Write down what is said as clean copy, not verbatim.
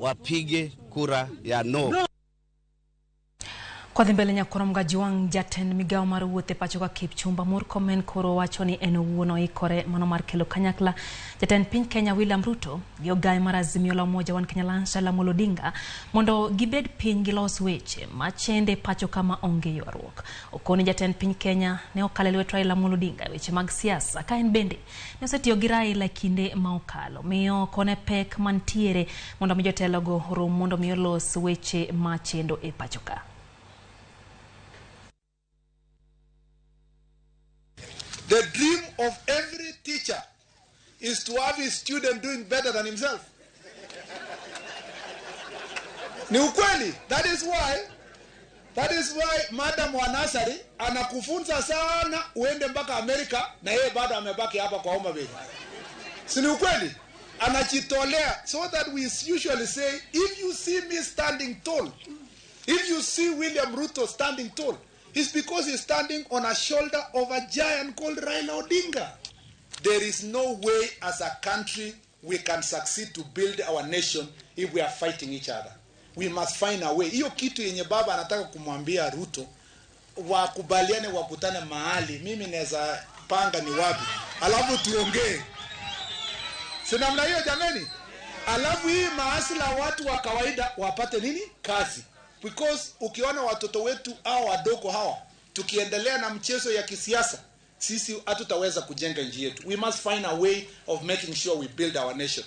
Wapige kura ya no. Kwa dhi mbele nyakoro Mgajuang' jatend migawo mar wuoth e pacho ka Kipchumba Murkomen koro wacho ni en owuon oikore mano mar kelo kanyakla jatend piny Kenya William Ruto gi ogaye mar Azimio la Umoja One Kenya Alliance Raila Amolo Odinga mondo gibed piny gilos weche machende pacho kama onge ywaruok. Okoni jatend piny Kenya ne okalo e lwet Raila Amolo Odinga e weche mag siasa ka en bende ne osetiyo gi Raila e kinde ma okalo. Miyo kone pek mantiere mondo mi jotelogo orom mondo mi olos weche machendo e pacho ka. The dream of every teacher is to have his student doing better than himself. Ni ukweli. That is why Madam wa nursery anakufunza sana uende mpaka Amerika na yeye bado amebaki hapa kwa Homa Bay. Si ni ukweli? Anajitolea so that we usually say, if you see me standing tall, if you see William Ruto standing tall, it's because he's standing on a shoulder of a giant called Raila Odinga. There is no way as a country we can succeed to build our nation if we are fighting each other. We must find a way. Hiyo kitu yenye baba anataka kumwambia Ruto, wakubaliane, wakutane mahali, mimi naweza panga ni wapi, alafu tuongee. Si namna hiyo jameni? Alafu hii mahustler, watu wa kawaida wapate nini? Kazi. Because ukiona watoto wetu hao wadogo hawa, tukiendelea na mchezo ya kisiasa, sisi hatutaweza kujenga nchi yetu. We must find a way of making sure we build our nation.